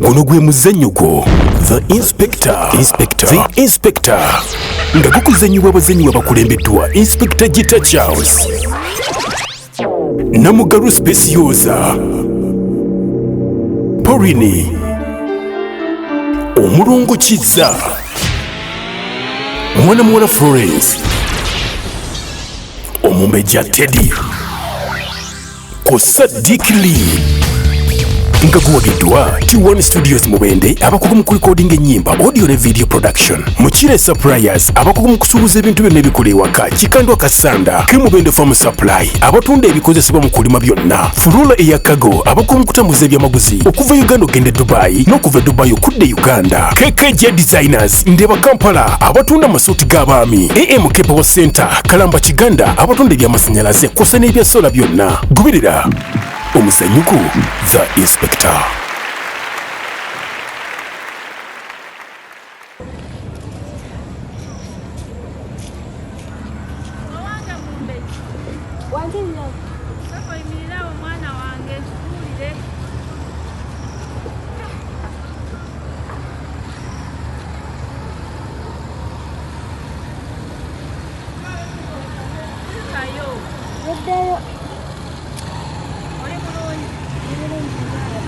Guno gwe muzannyo gwo The Inspector, Inspector, The Inspector, nga gukuzannyibwa abazannyi abakulembeddwa Inspector Gita Charles, Namugalu Specioza, Porini, Omulongo Kizza, Mwana Muwala Florence, Omumbejja Teddy, kw'ossa Dick Lee, nga guwagiddwa T1 Studios Mubende, abakugu mu kulikodinga ennyimba, audio ne video production, Mukire Suppliers, abakugu mu kusuubuza ebintu byonna ebikola ewaka, Kikandwa Kasanda ke Mubende Farm Supply, abatunda ebikozesebwa mu kulima byonna, Furula eya Kago, abakugu mu kutambuza ebyamaguzi okuva Uganda ogenda e Dubai n'okuva e Dubai okudda e Uganda, KKJ Designers Ndeba Kampala, abatunda amasuuti g'abaami, AMK Power Center Kalamba Kiganda, abatunda ebyamasannyalaze kw'ossa n'ebya sola byonna. Goberera omuzannyo gwo The Inspector. Owange Mumbejja. Wangi nnyo. Sooka oyimirire awo mwana wange nkubuulire. Kulikayo. Luddeyo. Oli bulungi? Ndi bulungi nnyo.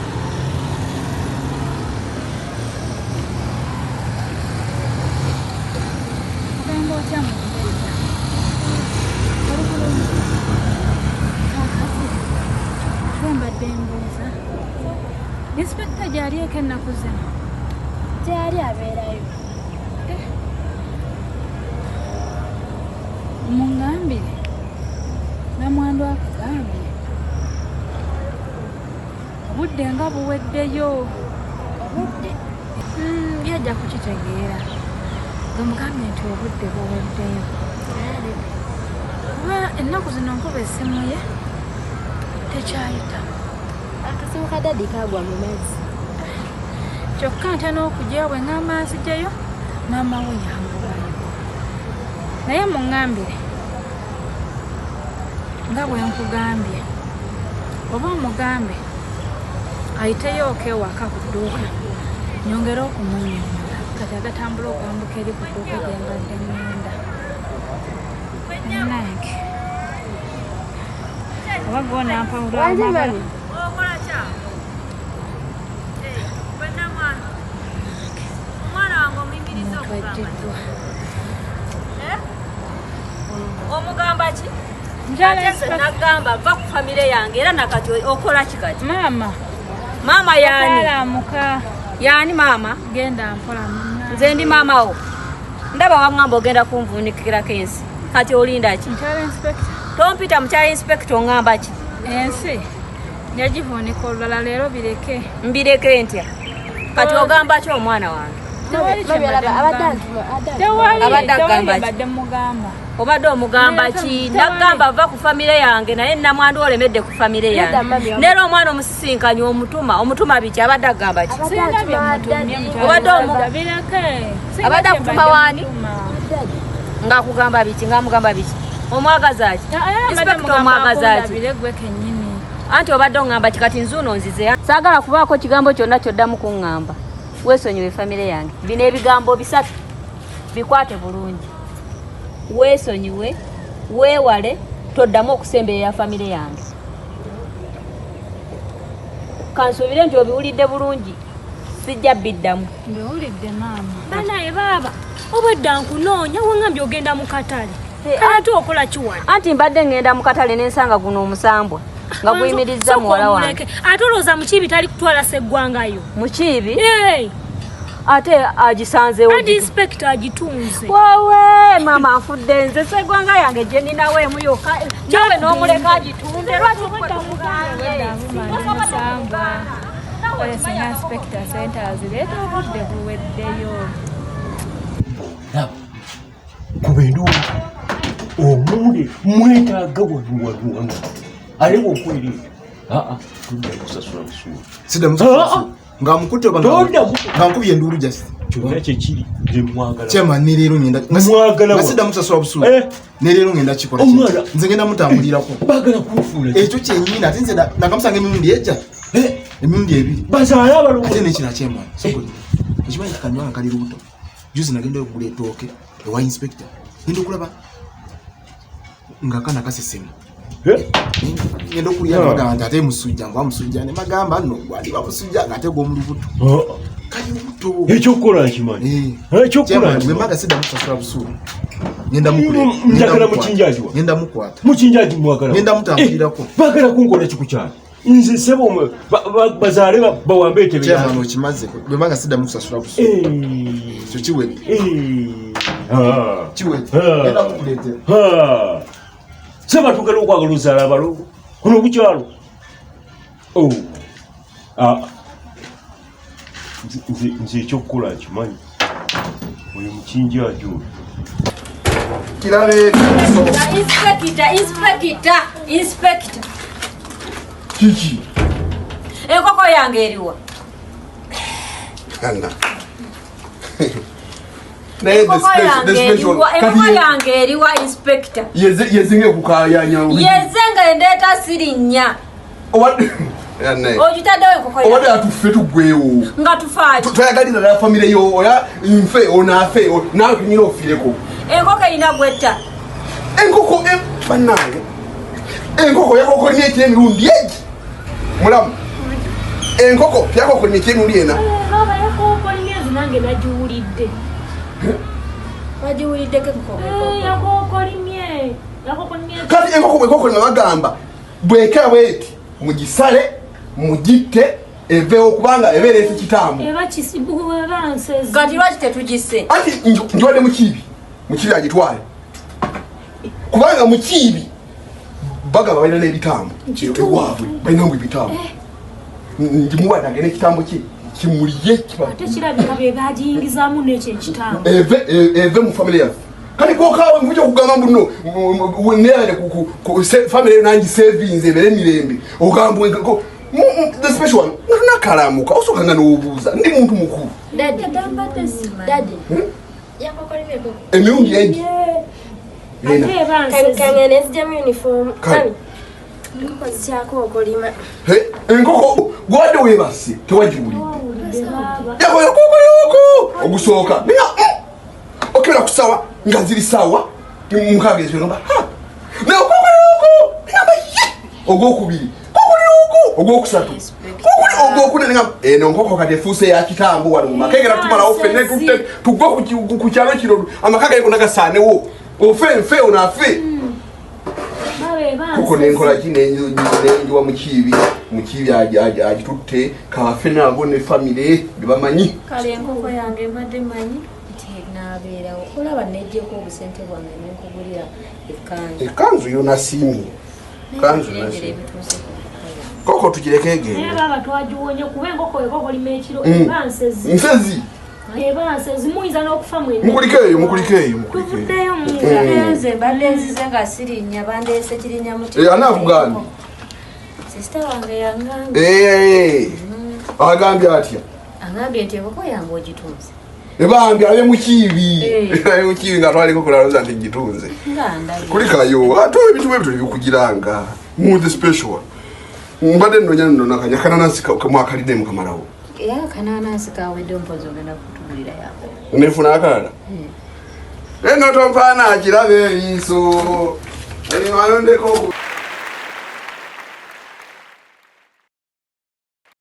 Ogamba otya Mumbejja? Oli bulungi? Kaakati ate mbadde mbuuza. Inspector gy'ali eka ennaku zino? Gyali abeerayo. Muŋŋambire, namwandu akugambye obudde nga buweddeyo. Obudde? Ye ajja kukitegeera. Gwe mugambye nti obudde buweddeyo. Kuba ennaku zino nkuba essimu ye tekyayita. Akasimu ka daddy kaagwa mu mazzi. Kyokka ntya n'okugyayo, bwe ŋŋamba nzigyeyo maama we yangobayo. Naye muŋŋambire nga bwe nkugambye, oba omugambe ayiteyooko ewaka ku dduuka nyongere okumunnyonnyola. Kati agatambula okwambuka eri ku dduuka gye mbadde ŋŋenda. Munnange, oba gw'onampawula. Wangi mami. Omuntu ajjiddwa. Omugamba ki? Mukyala Ate nze Inspector. nagamba va ku famire yange, era nakati okola ki kati? Maama. Maama yaani? Alamuka. Yaani maama? Genda mpola munnange. Nze ndi maama wo. Ndaba waŋŋamba ogenda kunvuunikirako ensi. Kati olinda ki? Mukyala Inspector. Tompita mukyala Inspector, oŋŋamba ki? Ensi njagivuunika olulala, leero bireke. Mbireke ntya? Kati ogamba ki omwana wange? Tewali Mami kye olaba mbadde abadde mugamba. antuma. Abadde antuma. Tewali, Abadde tewali agamba ki? mbadde mugamba. Obadde omugamba ki? Tewali. Nagamba va ku famire yange, naye namwandu olemedde ku famire Nedda, mami, yange. Neera omwana omusisinkanye omutuma, omutuma biki? Abadde agamba ki? Abadde Sirina bye antuma mutumye, daddy. mukyala Obadde Inspector, bireke. Sirina Abadde kye akutuma mbadde waani? mutuma. Daddy. Ng'akugamba biki? Ng'amugamba biki? Omwagaza ki? Ah, ah, mbadde Inspector, mugamba omwagaza ki? akundabire gwe kennyini. Anti obadde oŋŋamba ki? Kati nzuuno nzize. Saagala kubaako kigambo kyonna kyoddamu kuŋŋamba. Weesonyiwe famire yange. Bino ebigambo bisatu bikwate bulungi. Weesonyiwe, weewale, toddamu okusemberera famire yange. Kansuubire nti obiwulidde bulungi, sijja biddamu. Mbiwulidde maama. Banaye baaba, obwedda nkunoonya, wangambye ogenda mu katale. Ate okola ki wano? Anti mbadde ŋŋenda mu katale n'ensanga guno omusambwa nga guyimirizza Sooka muwala wange. omuleke. Ate olowooza Mukiibi tali kutwala seggwangayo? Mukiibi? Hey, Ate agisanzeewo? Adi inspector agitunze. Wowe maama, nfudde nze! Segwanga yange gye ninawo emu yokka, nawe n'omuleka agitunde? Lwaki gwe tomugambye? Musambwa. Singa Inspector sente azireeta, obudde buweddeyo. Olaba kuba enduulu omunde mwetaaga wano wano wano, ate bwonkolera ekyo, aa, tudda kusasula busuulu. Sidda musasula nga mukutte oba Toddamu. nga nkubye enduulu just. Kyonna kyekiri, nze mwagala. Chairman, ne leero ngenda Mwagala nga wa? sidda musasula busuulu. Eh. Ne leero ngenda kikola. Omwana. Nze ngenda mutambulirako. Baagala kunfuula. Ekyo kyennyini, ate nze nakamusanga emirundi ejja. Eh. Emirundi ebiri. Bazaale abalongo. Ate n'ekirala kyemwana. Soko okimanyi nti kanywa nga kali lubuto. Juzi nagenda okugula ettooke ewa inspector. Ngenda okulaba nga akaana kasesema. Ngenda okulya bagamba nti ate musujja ngwa musujja ne bagamba nno gwaliba musujja ng'ate gw'omu lubuto. Kali lubuto. Ekyokukola nkimanyi. Ekyokukola nkimanyi. Bwe mbaga siddamu kusasula busuulu. Ngenda mukule. Njagala mukinjaji wa. Ngenda mukwata. Mukinjaji mwagala. Ngenda mutambulirako. Bagala kunkola ki ku kyalo? Nze sebo bazaale bawambe entebe yange. Chairman okimaze. Bwe mbaga siddamu kusasula busuulu. Ekyo kiwedde. Kiwedde. Ngenda mukuleetera. Seba tugenda okwagala ozaala abalongo kuno ku kyalo. Oh. Nze ekyokukola nkimanyi. Oyo mukinjaji oyo. Kirabe. Inspector, inspector, inspector. Kiki? Enkoko yange eriwa? Anna. Enkoko yange eriwa inspector? Yezinge kukayanya. Yezenga endeeta sirinnya. Ogitaddewo enkoko yange. Obadde atuffe tuggwewo. Nga tufaaki. Twayagalira ddala famire yo oya nfe onaafe naawe tunyina ofiireko. Enkoko erina gwetta. Enkoko bannange. Enkoko yakokolima ekiro emirundi egi. Mulamu. Enkoko yakokolima ekiro emirundi ena. Baba yakokolimye nze nange nagiwulidde. Wagiwuliddeko enkoko? Yakokolimye. Yakokolimye. Kati enkoko bwekokolima bagamba bwekera bweti mugisale mugitte eveewo kubanga ebeera esi kitambo. Eba kisibu eba nsezi. Kati lwaki tetugisse? Anti njiwadde mukiibi. Mukiibi agitwale. Kubanga mukiibi bagamba balina n'ebitambo. Ewaabwe balina mbu ebitambo. Ngimuwadde agende ekitambo kye kimuliye kiba. Ate kirabika be bagiyingizaamu n'ekyo ekitambo. Eve mu famire yaffe. Kati gwokaawe nkuja okugamba mbu nno neerabire ku famire yo nangi savings ebeere mirembe. Ogamba the special one nakalamuka osooka nga n'obuuza ndi muntu mukulu. Daddy. Daddy. Yakokolimye enkoko. Emirundi egi. Ate eba nsezi. Kangende nzijemu uniform. Kale. Enkoko zikyakokolima. Enkoko gwadde weebase tewagiwulidde. Yakoyokokoyoko ogusooka. Okebera ku ssaawa nga ziri ssaawa mukaaga ezyo ngamba ha. Naye okokoyoko ngamba ye. Ogwokubiri kokoyoko ogwokusatu kokoli ogwokuna ngamba eno nkoko kati efuuse ya kitambo wano mu maka egera tumalawo ffenna tutte tugwe ku kyalo kino amaka gali gonna gasaanewo ofe nfe ono afe. Koko nenkola ki nenjiwa mukiibi mukiibi agitutte kafe nabo ne famire bebamanyi. Kale enkoko yange mbadde manyi nti naabeerawo olaba nejjeko obusente bwange nenkugulira ekkanzu. Ekkanzu yo nasiimye. Kanzu nasiimye. Koko tugireke egende. Naye baaba twagiwonye kuba enkoko ekokolima ekiro eba nsezi. Nsezi. Eba nsezi muyinza n'okufa mwenna. Mukulikeeyo mukulikeeyo mukulikeeyo. Tuvuddeyo muyinza. Nze mbadde nzize nga sirinnya bandeese kirinnya muti. Ani akugambye? Sisita wange yangambye. Agambye atya? Agambye nti enkoko yange ogitunze. Ebambi abe mukiibi. Abe mukiibi nga twaliko kulaloza nti gitunze. Kulikayo ate ebintu bwe bityo bikugiranga. Mu the special. Mbadde nnonya nno nakanya akananasi mwakalidde mukamalawo. Era akananasi kawedde mpozi ogenda kutugulira yako. Nefuna akalala? Eno tompaana akiraba eriiso. Eno alondeko.